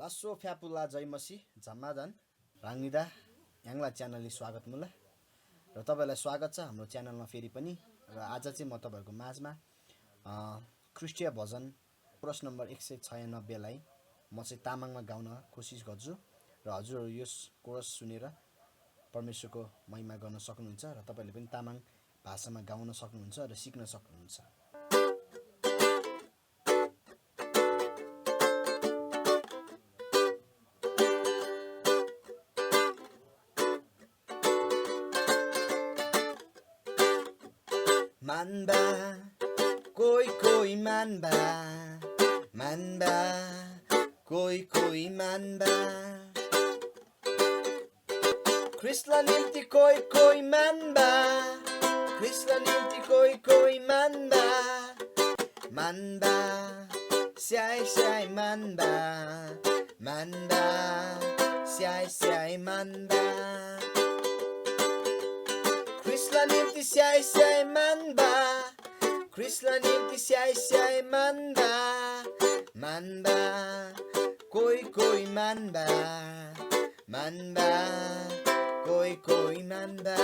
लासो फ्यापुला जयमसी झम्माजन राङ्निदा याङला च्यानलले स्वागत मुला र तपाईलाई स्वागत छ हाम्रो च्यानलमा फेरि पनि। र आज चाहिँ म तपाईहरुको माझमा क्रिस्टीय भजन कोरस नम्बर 196 लाई म चाहिँ तामाङमा गाउन कोसिस गर्छु र हजुरहरु यस कोरस सुनेर परमेश्वरको महिमा गर्न सक्नुहुन्छ र तपाईले पनि तामाङ भाषामा गाउन सक्नुहुन्छ र सिक्न सक्नुहुन्छ। मान्बा कोही मान्बा मान्बा कोही मान्बा ख्रिस्टलाई निम्ति कोही मान्बा ख्रिस्टलाई निम्ति कोही मान्बा मान्बा स्याइ मान्बा मान्बा स्याइ मान्बा ख्रिस्टलाई निम्ति स्याइ मान्बा ख्रिस्टलाई निम्ति स्याइ मान्बा मान्बा कोही मान्बा मान्बा कोही मान्बा